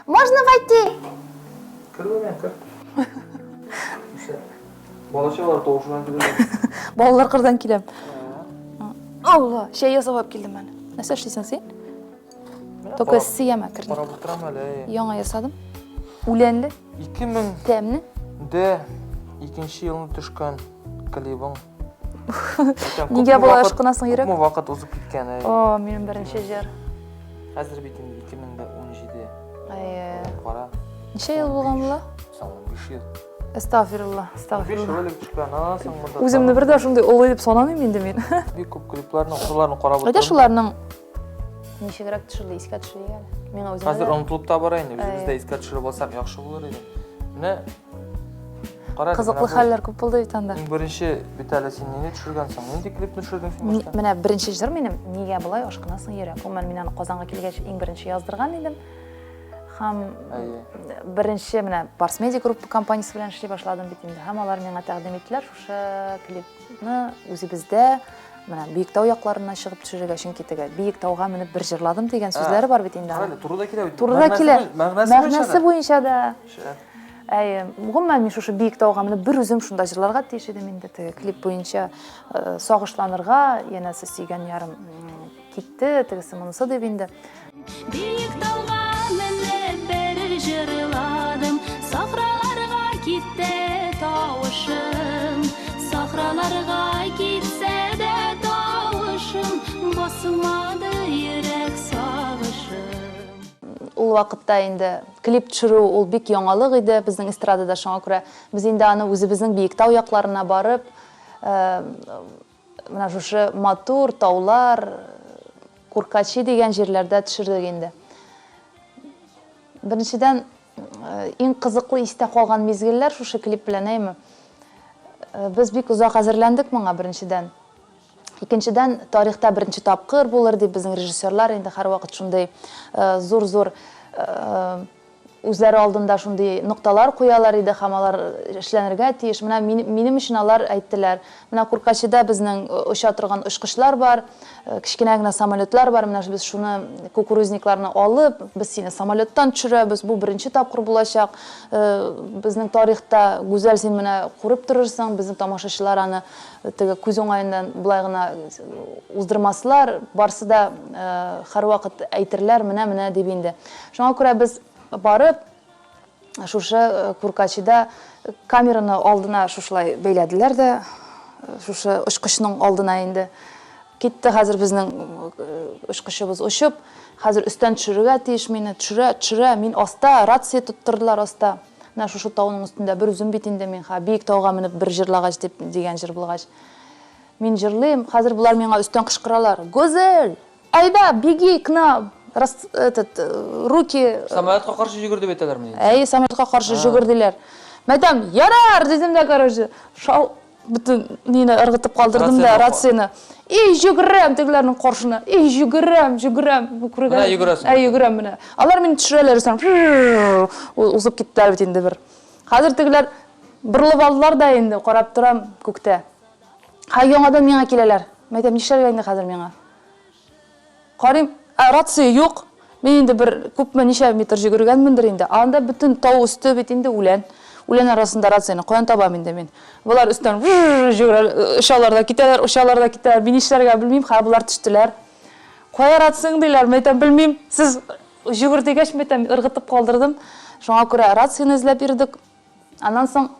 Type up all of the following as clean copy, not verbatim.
Можно войти? Кер белән кер. Балачалар тавышына килә. Балалар кырдан киләм. Алла, чәй ясап алып килдем мен. Нәрсә эшлисең син? Только сиямә керде. Карап утырам әле. Яңа ясадым. Үләнле. 2000 тәмле. Дә икенче елны төшкән клибың. Нигә болай ашкынасың йөрәк? Күпме вакыт узып киткән, әй. О, минем беренче җыр. Хәзер бит инде 2017. Әйе. Кара. Ничә ел булган була? Соң 15 ел. Әстәгъфирулла, әстәгъфирулла. 15 ел элек төшкән, аннан соң монда. Үземне бер дә шундый олы дип санамыйм инде мин. Бик күп клипларны, шуларны карап Әйдә шуларның ничегрәк төшерде, искә төшерик әле. Миңа үземә Хәзер онытылып та бара инде. Үзебез дә искә төшереп алсак яхшы булыр иде. Менә Кара, Кызыклы хәлләр күп булды бит анда. Иң беренче бит әле син нинди төшергәнсең? Нинди клипны төшердең син башта? Менә беренче җыр минем Нигә болай ашкынасың йөрәк. Гомумән мин аны Казанга килгәч иң беренче яздырган идем. Һәм беренче менә Барс Медиа Группа компаниясе белән эшли башладым бит инде. Һәм алар миңа тәкъдим иттеләр шушы клипны үзебездә менә Биектау якларына чыгып төшерергә, чөнки теге Биектауга менеп бер җырладым дигән сүзләре бар бит инде. Карале, туры да килә бит. Туры да килә. Мәгънәсе буенча да. Әйе, гомумән мин шушы биек тауга менеп бер үзем шунда җырларга тиеш идем инде теге клип буенча э, сагышланырга, янәсе сөйгән ярым китте, тегесе монысы дип инде. Биек тауга менеп бер җырладым, сахраларга китте тавышым, сахраларга китсә дә тавышым, басылмады йөрәк сагышым. Ул вакытта инде Клип төшерү ул бик яңалык иде безнең эстрадада, шуңа күрә без инде аны үзебезнең Биектау якларына барып, менә шушы матур таулар, Куркачи дигән җирләрдә төшердек инде. Беренчедән, иң кызыклы истә калган мизгелләр шушы клип белән, әйме? Без бик озак әзерләндек моңа, беренчедән. Икенчедән, тарихта беренче тапкыр булыр дип безнең режиссерлар инде һәрвакыт шундый зур-зур үзләре алдында шундый нокталар куялар иде һәм алар эшләнергә тиеш. Менә минем өчен алар әйттеләр, менә Куркачыда безнең оча торган очкычлар бар, кечкенә генә самолетлар бар, менә без шуны кукурузникларны алып, без сине самолеттан төшерәбез, бу беренче тапкыр булачак безнең тарихта, Гүзәл, син менә күреп торырсың, безнең тамашачылар аны Теге күз уңаеннан болай гына уздырмаслар, барсы да һәрвакыт әйтерләр, менә-менә дип инде. Шуңа күрә без барып, шушы Куркачида камераны алдына шушылай бәйләделәр дә, шушы очкычның алдына инде. Китте хәзер безнең очкычыбыз очып, хәзер өстән төшерергә тиеш мине, төшерә, төшерә, мин аста, рация тоттырдылар аста. Менә шушы тауның өстендә бер үзем бит инде мин, ха, биек тауга менеп бер җырлагач дип дигән җыр булгач. Мин җырлыйм, хәзер болар миңа өстән кычкыралар. Гүзәл! Әйдә, беги к нам! Рас, этот, руки... Самолетка каршы йөгер дип әйтәләрме? Әй, самолетка каршы йөгер диләр. Мәйтәм, ярар, дидем дә, короче, шау, Бөтен нине ыргытып калдырдым да, рацияне. И, йөгерәм тегеләрнең каршына. И, йөгерәм, йөгерәм. Менә йөгерәсең. Ә, йөгерәм менә. Алар мине төшерәләр, соң узып киттеләр бит инде бер. Хәзер тегеләр борылып алдылар да инде, карап торам күктә. Һәм яңадан миңа киләләр. Мәйтәм, нишләргә инде хәзер миңа? Карыйм, ә рация юк. Мин инде бер күпме, ничә метр җөгергәнмендер инде. Ә анда бөтен тау өсте бит инде үлән. Үлән арасында рацияне каян табам инде мин? Болар өстән вжж җөгерә, очалар да китәләр, очалар да китәләр. Мин нишләргә белмим, хәзер болар төштеләр. Кая рацияң диләр, мин әйтәм, белмим. Сез җөгер дигәч, мин әйтәм, ыргытып калдырдым. Шуңа күрә рацияне эзләп йөрдек. Аннан соң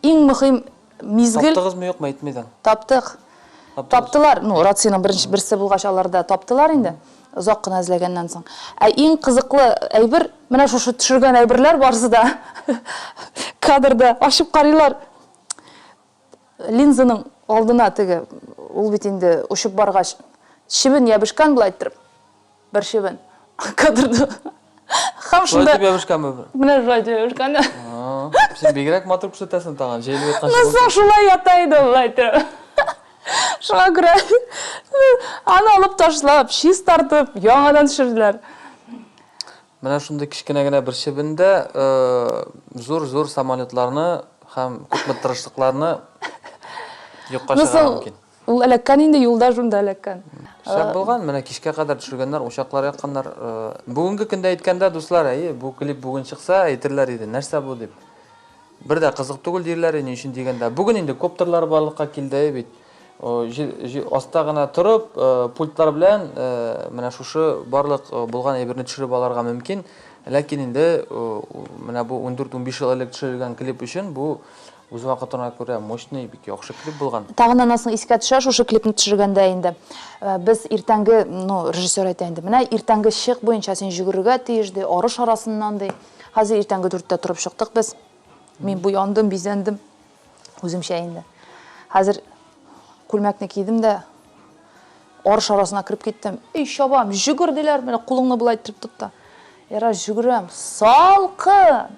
иң мөһим мизгел. Таптыгызмы, юкмы, әйтмидең. Таптык. Таптылар. Ну, рациянең беренче берсе булгач, алар да таптылар инде. Озак кына эзләгәннән соң. Ә иң кызыклы әйбер, менә шушы төшергән әйберләр барысы да кадрда ачып карыйлар. Линзаның алдына теге, ул бит инде очып баргач, чебен ябышкан болай иттереп. Бер чебен. Кадрда. Һәм шунда. Шулай дип ябышканмы? Менә шулай дип ябышкан. Син бигрәк матур күрсәтәсең тагын, җәелеп яткан чебен. Нәрсә шулай ята иде ул әйтеп. Шуңа күрә аны алып ташлап, чистартып, яңадан төшерделәр. Менә шундый кечкенә генә бер чебен дә зур-зур самолетларны һәм күпме тырышлыкларны юкка чыгара мөмкин. Ул эләккән инде, юлда шунда эләккән. Шәп булган, менә кичкә кадәр төшергәннәр, учаклар якканнар. Бүгенге көндә әйткәндә, дуслар, әйе, бу клип бүген чыкса, әйтерләр иде, нәрсә бу дип. Бер дә кызык түгел диерләр иде, ни өчен дигәндә. Бүген инде коптерлар барлыкка килде, әйе бит. Аста гына торып, пультлар белән менә шушы барлык булган әйберне төшереп алырга мөмкин. Ләкин инде менә бу 14-15 ел элек төшерелгән клип өчен бу Үз вакытына күрә мощный, бик яхшы клип булган. Тагын аннан соң искә төшә, шушы клипны төшергәндә инде. Без иртәнге, ну, режиссер әйтә инде, менә иртәнге чык буенча син җөгерергә тиеш, ди, арыш арасыннан, ди. Хәзер иртәнге дүрттә торып чыктык без. Мин буяндым, бизәндем. Үземчә инде. Хәзер күлмәкне кидем дә, арыш арасына кереп киттем. Эй, чабам, җөгер, диләр, менә кулыңны болай иттереп тот та. Ярар, җөгерәм. Салкын!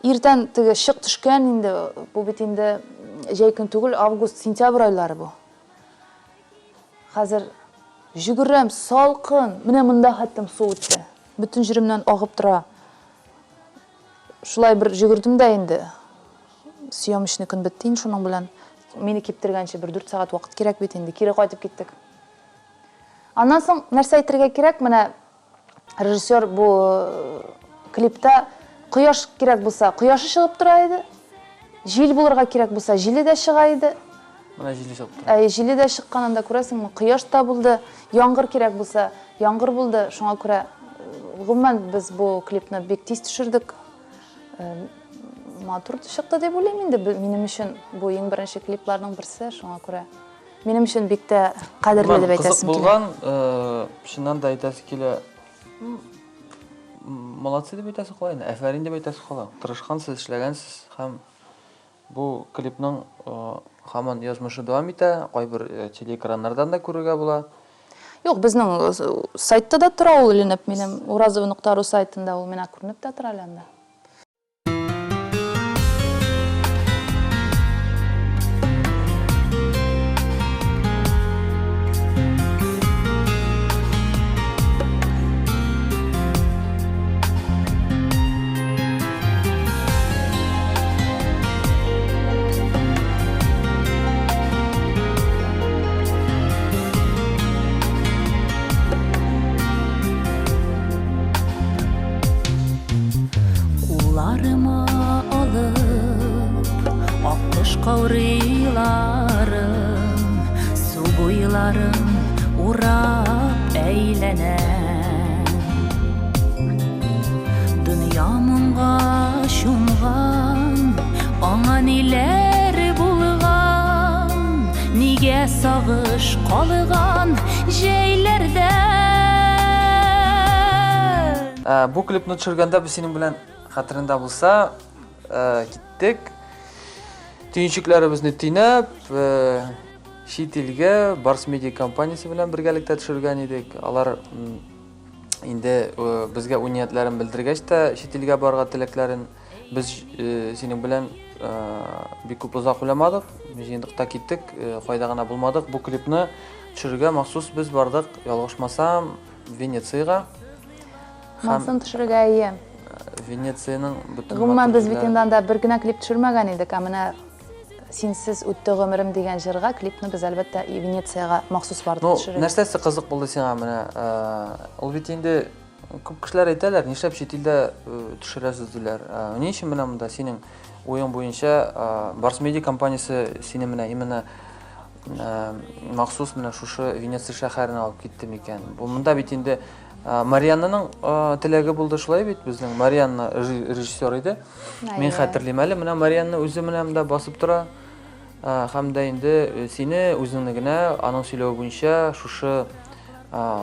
Иртән теге чык төшкән инде, бу бит инде җәй көн түгел, август, сентябрь айлары бу. Хәзер җөгерәм, салкын, менә монда хәттем су үтте. Бөтен җиремнән агып тора. Шулай бер җөгердем дә инде. Съемочный көн бетте инде шуның белән. Мине киптергәнче бер дүрт сәгать вакыт кирәк бит инде, кире кайтып киттек. Аннан соң нәрсә әйтергә кирәк, менә Режиссер бу клипта кояш кирәк булса, кояшы чыгып тора иде. Җил булырга кирәк булса, җиле дә чыга иде. Менә җиле чыгып тора. Әйе, җиле дә чыккан анда, күрәсеңме, кояш та булды, яңгыр кирәк булса, яңгыр булды. Шуңа күрә, гомумән, без бу клипны бик тиз төшердек. Матур чыкты дип уйлыйм инде. Минем өчен бу иң беренче клипларның берсе, шуңа күрә. Минем өчен бик тә кадерле дип әйтәсем килә. Кызык булган, чыннан да әйтәсе килә. Молодцы дип әйтәсе кала инде, афәрин дип әйтәсе кала. Тырышкансыз, эшләгәнсез һәм бу клипның һаман язмышы дәвам итә, кайбер телеэкраннардан да күрергә була. Юк, безнең сайтта да тора ул эленеп, минем уразова нокта ру сайтында ул мина күренеп тә тора әле анда. Кулларыма алып, аккош каурыйларын, су буйларын урап әйләнәм. Дөнья моңга чумган, аңа ниләр булган, нигә сагыш калган җәйләрдә? Бу клипны төшергәндә без синең белән хәтереңдә булса, киттек. Төенчекләребезне төйнәп, чит илгә Барс Медиа компаниясе белән бергәлектә төшергән идек. Алар инде безгә уй-ниятләрен белдергәч тә, чит илгә барырга теләкләрен без синең белән бик күп озак уйламадык. Җыендык та киттек, кайда гына булмадык. Бу клипны төшерергә махсус без бардык, ялгышмасам, Венециягә. Монысын төшерергә, әйе. Венециянең бөтен Гомумән, без бит инде анда бер генә клип төшермәгән идек, ә менә Синсез үтте гомерем дигән җырга клипны без, әлбәттә, Венециягә махсус бардык Ну, төшерергә. нәрсәсе кызык булды сиңа менә? Ул бит инде күп кешеләр әйтәләр, нишләп чит илдә төшерәсез диләр. Ни өчен менә монда синең уең буенча Барс Медиа компаниясе сине менә именно махсус менә шушы Венеция шәһәренә алып китте микән? Бу монда бит инде Марианнаның теләге булды шулай бит безнең. Марианна режиссер иде. Мин хәтерлим әле, менә Марианна үзе менә монда басып тора. Һәм дә инде сине үзеңне генә аның сөйләве буенча шушы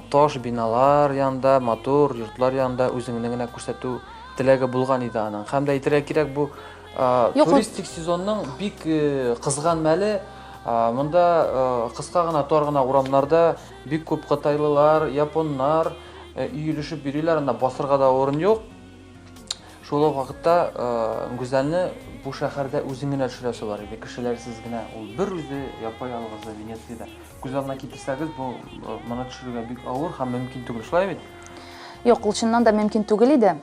таш биналар янында, матур йортлар янында үзеңне генә күрсәтү теләге булган иде аның. Һәм дә әйтергә кирәк, бу туристик сезонның бик кызган мәле. Монда кыска гына, тар гына урамнарда бик күп кытайлылар, японнар өелешеп йөриләр, анда басырга да урын юк. Шул ук вакытта Гүзәлне бу шәһәрдә үзен генә төшерәсе бар иде, кешеләрсез генә. Ул бер үзе япа-ялгызы Венециядә. Күз алдына китерсәгез, бу моны төшерергә бик авыр һәм мөмкин түгел, шулай бит? Юк, ул чыннан да мөмкин түгел иде.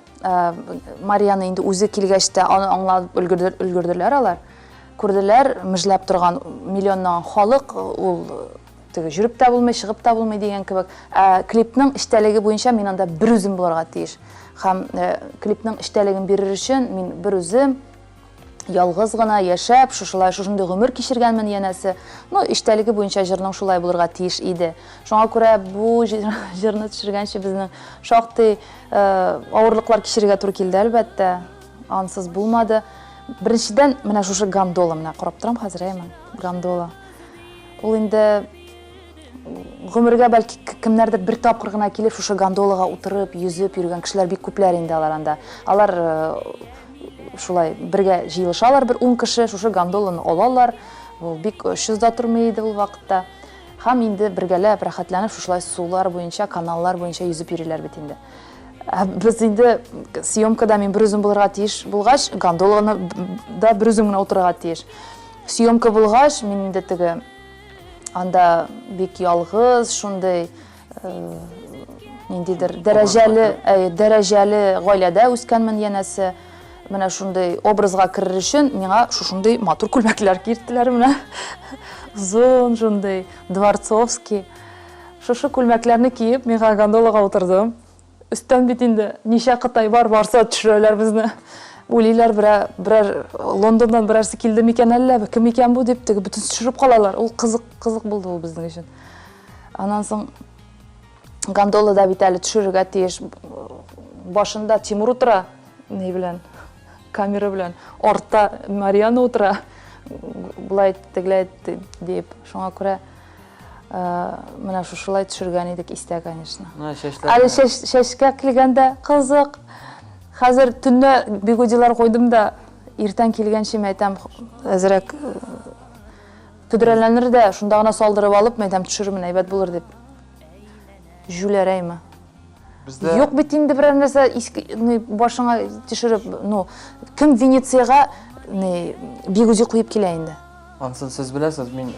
Марияны инде үзе килгәч тә аны аңлап өлгерделәр алар. Күрделәр, мыжлап торган миллионнан халык, ул теге жүреп тә булмый, чыгып та булмый дигән кебек. Ә клипның эчтәлеге буенча мин анда бер үзем булырга тиеш. Һәм клипның эчтәлеген бирер өчен мин бер үзем ялгыз гына яшәп, шушылай шушындый гомер кичергәнмен янәсе. Ну, эчтәлеге буенча җырның шулай булырга тиеш иде. Шуңа күрә бу җырны төшергәнче безнең шактый авырлыклар кичерергә туры килде, әлбәттә. Ансыз булмады. Беренчедән, менә шушы гондола, менә карап торам хәзер, әйме, гондола. Ул инде гомергә бәлки кемнәрдер бер тапкыр гына килеп шушы гондолага утырып, йөзеп йөргән кешеләр бик күпләр инде алар анда. Алар шулай бергә җыелышалар бер 10 кеше, шушы гондоланы алалар. Ул бик очсыз да тормый иде ул вакытта. Һәм инде бергәләп, рәхәтләнеп шушылай сулар буенча, каналлар буенча йөзеп йөриләр бит инде. Ә без инде съемкада мин бер үзем булырга тиеш булгач, гондоланы да бер үзем генә утырырга тиеш. Съемка булгач, мин инде теге анда бик ялгыз, шундый ниндидер дәрәҗәле, әй, дәрәҗәле гаиләдә үскәнмен янәсе. Менә шундый образга керер өчен миңа шушындый матур күлмәкләр киерттеләр менә. Озын шундый дворцовский. Шушы күлмәкләрне киеп, мин гондолага утырдым. Өстән бит инде ничә кытай бар, барса төшерәләр безне. Уйлыйлар, берә, берәр Лондоннан берәрсе килде микән әллә, кем икән бу дип, теге бөтен төшереп калалар. Ул кызык, кызык булды ул безнең өчен. Аннан соң гондолада бит әле төшерергә тиеш. Башында Тимур утыра, ни белән, камера белән. Артта Марьяна утыра. Болай тегеләй дип. Шуңа күрә Менә шушылай төшергән идек истә, конечно. Менә чәчләр. Әле чәч, чәчкә килгәндә кызык. Хәзер төнлә бигудилар куйдым да, иртән килгәнче мин әйтәм, әзрәк көдрәләнер дә, шунда гына салдырып алып, мин әйтәм, төшерермен, әйбәт булыр дип. Җүләрәйме? Бездә Юк бит инде берәр нәрсә иске, ни, башыңа төшереп, ну, кем Венециягә ни, бигуди куеп килә инде? Ансын сез беләсез, мин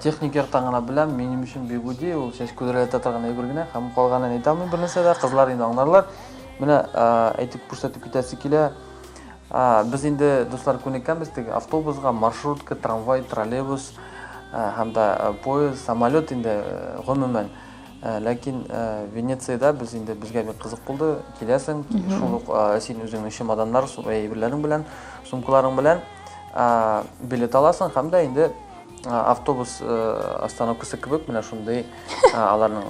техник яктан гына беләм, минем өчен бигуди ул чәч күдрәләтә торган әйбер генә һәм калганын әйтә алмыйм бер нәрсә дә, кызлар инде аңларлар. Менә әйтеп күрсәтеп китәсе килә. Без инде, дуслар, күнеккәнбез теге автобусга, маршрутка, трамвай, троллейбус һәм дә поезд, самолет инде гомумән. Ләкин Венециядә без инде безгә бик кызык булды. Киләсең, шул ук син үзеңнең чемоданнар, әйберләрең белән, сумкаларың белән билет аласың һәм дә инде автобус остановкасы кебек менә шундый аларның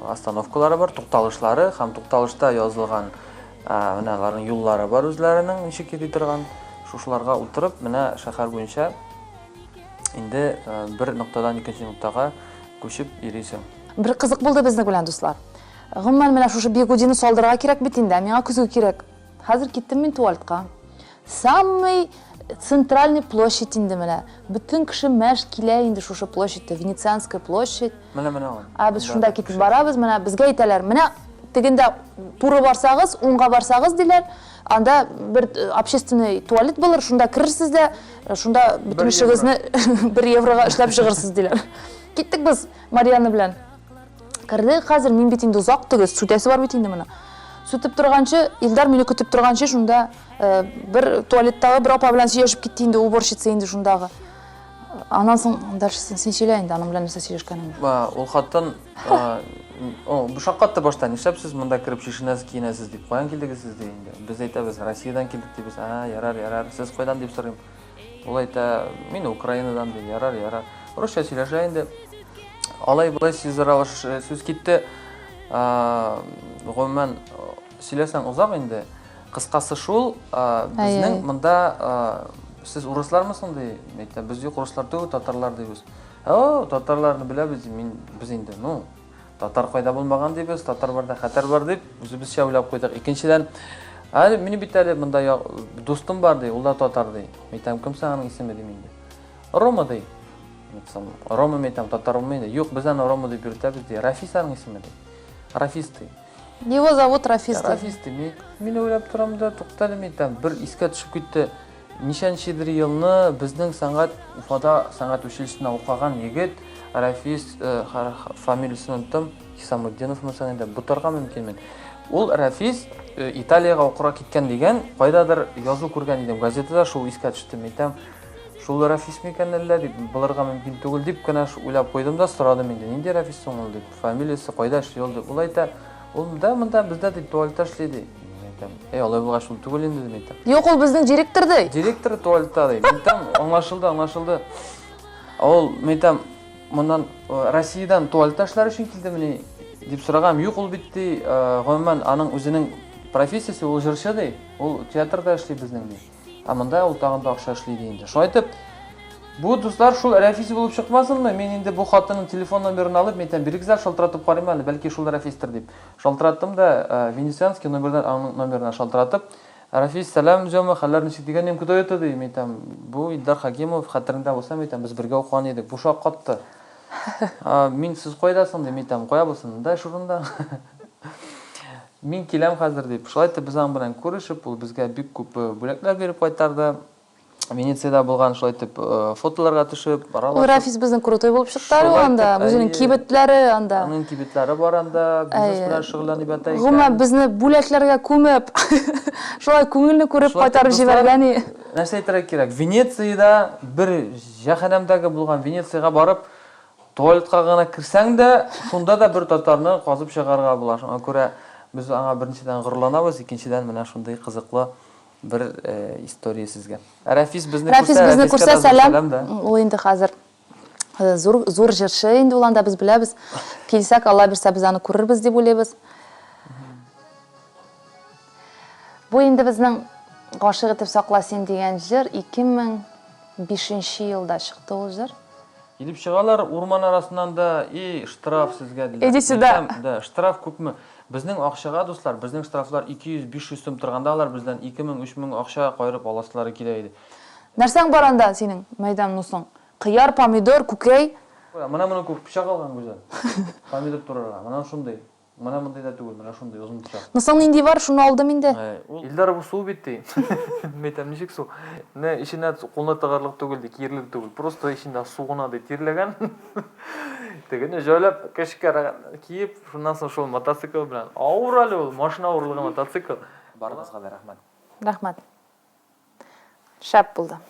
остановкалары бар, тукталышлары һәм тукталышта язылган менә аларның юллары бар үзләренең ничек йөри торган. Шушыларга утырып, менә шәһәр буенча инде бер ноктадан икенче ноктага күчеп йөрисең. Бер кызык булды безнең белән, дуслар. Гомумән, менә шушы бигудины салдырырга кирәк бит инде, ә миңа көзге кирәк. Хәзер киттем мин туалетка. Самый центральный площадь инде менә. Бөтен кеше мәш килә инде шушы площадьта, Венецианская площадь. Менә менә ул. Ә без шунда китеп барабыз, менә безгә әйтәләр, менә тегендә туры барсагыз, уңга барсагыз диләр, анда бер общественный туалет булыр, шунда керерсез дә, шунда бөтен эшегезне бер еврога эшләп чыгырсыз диләр. Киттек без Марьяна белән. Кердек хәзер, мин бит инде озак түгел, сүтәсе бар бит инде моны. Сүтеп торганчы, Илдар мине көтеп торганчы шунда бер туалеттагы бер апа белән сөйләшеп китте инде, уборщица инде шундагы. Аннан соң дальше син сөйлә инде, аның белән нәрсә сөйләшкәнеңне. Ул хатын шаккатты башта, нишләп сез монда кереп чишенәсез, киенәсез дип, каян килдегез сез ди инде. Без әйтәбез, Россиядән килдек дибез. А, ярар, ярар, сез кайдан дип сорыйм. Ул әйтә, мин Украинадан ди, ярар, ярар. Русча сөйләшә инде. Алай-болай сүз аралаш сүз китте. Гомумән, сөйләсәң озак инде. Кыскасы шул, безнең монда сез урыслармы соң ди, әйтә, без юк урыслар түгел, татарлар дибез. О, татарларны беләбез, мин без инде, ну, Татар кайда булмаган дибез, татар барда хәтәр бар дип, үзебезчә уйлап куйдык. Икенчедән, әле минем бит әле монда дустым бар ди, ул да татар ди. Әйтәм, кем соң аның исеме дим инде. Рома ди. Әйтсәм, Рома мин әйтәм, татар булмый инде. Юк, без аны Рома дип йөртәбез ди. Рафис аның исеме ди. Рафис ди. Его зовут Рафис ди. Рафис ди. Мин, мин уйлап торам да, туктале мин әйтәм, бер искә төшеп китте. Ничәнчедер елны безнең сәнгать Уфада сәнгать училищесында укыган егет Рафис, фамилиясен оныттым, Хисамутдиновмы соң инде, бутарга мөмкинмен. Ул Рафис Италиягә укырга киткән дигән, кайдадыр язу күргән идем газетада, шул искә төште. Мин әйтәм, Шул Рәфис микән әллә дип, булырга мөмкин түгел дип кенә уйлап куйдым да сорадым инде, нинди Рәфис соң ул дип, фамилиясе, кайда эшли ул дип. Ул әйтә, ул да монда бездә дип туалетта эшли ди. Мин әйтәм, әй, алай булгач ул түгел инде дип әйтәм. Юк, ул безнең директор ди. Директор туалетта ди. Мин әйтәм, аңлашылды, аңлашылды. Ул, мин әйтәм, моннан э, Россиядән туалетта эшләр өчен килдемени дип сорагам. Юк, ул бит ди, э, гомумән аның үзенең профессиясе ул җырчы ди. Ул театрда эшли безнең ди. Ә монда ул тагын да акча эшли ди инде. Шулай итеп, бу дуслар шул Рәфис булып чыкмасынмы? Мин инде бу хатынның телефон номерын алып, мин әйтәм, бирегез әле шалтыратып карыйм әле, бәлки шул Рәфистер дип. Шалтыраттым да, э, Венецианский номердан аның номерына шалтыратып, Рәфис, сәлам, Зема, хәлләр ничек дигән идем, кто это ди? Мин әйтәм, бу Илдар Хакимов, хәтереңдә булса, мин әйтәм, без бергә укыган идек. Бу шаккатты. Мин сез кайда соң дим, әйтәм, кая булсын, монда эш урынында. Мин киләм хәзер дип. Шулай итеп без аның белән күрешеп, ул безгә бик күп э, бүләкләр биреп кайтарды. Венециядә булган шулай итеп э, фотоларга төшеп, аралашып. Ул Рафис безнең крутой булып чыкты әле анда. Үзенең кибетләре анда. Аның кибетләре бар анда, бизнес белән шөгыльләнеп ята икән. Гомумән безне бүләкләргә күмеп, шулай күңелне күреп кайтарып җибәргән. Нәрсә әйтергә кирәк? Венециядә бер Җәһәннәмдәге булган Венециягә барып, туалетка гына керсәң дә, шунда да бер татарны казып чыгарырга була. Шуңа күрә без аңа беренчедән горурланабыз, икенчедән менә шундый кызыклы бер история сезгә. Рәфис безне күрсә, Рәфис безне күрсә, сәлам. Ул инде хәзер зур зур җырчы инде ул анда без беләбез. Килсәк, Алла бирсә, без аны күрербез дип уйлыйбыз. Бу инде безнең Гашыйк итеп сакла син дигән җыр 2005 нче елда чыкты ул җыр. Килеп чыгалар урман арасыннан да, и штраф сезгә диләр. Иди сюда. Да, штраф күпме? Безнең акчага, дуслар, безнең штрафлар 200-500 сум торганда алар бездән 2000-3000 акча каерып аласылары килә иде. Нәрсәң бар анда синең, мәйдан, ну соң? Кыяр, помидор, күкәй. Менә моны күп пычак алган Гүзәл. Помидор турарга. Менә шундый. Менә мондый да түгел, менә шундый озын пычак. Ну соң нинди бар, шуны алдым инде. Ул Илдар бу су бит ди. Мин әйтәм, ничек су? Менә эченә кулны тыгарлык түгел ди, киерлек түгел. Просто эчендә су гына ди, тирләгән. Тегене җайлап кәшкә киеп, шуннан соң шул мотоцикл белән. Авыр әле ул, машина авырлыгы мотоцикл. Барыгызга да рәхмәт. Рәхмәт. Шәп булды.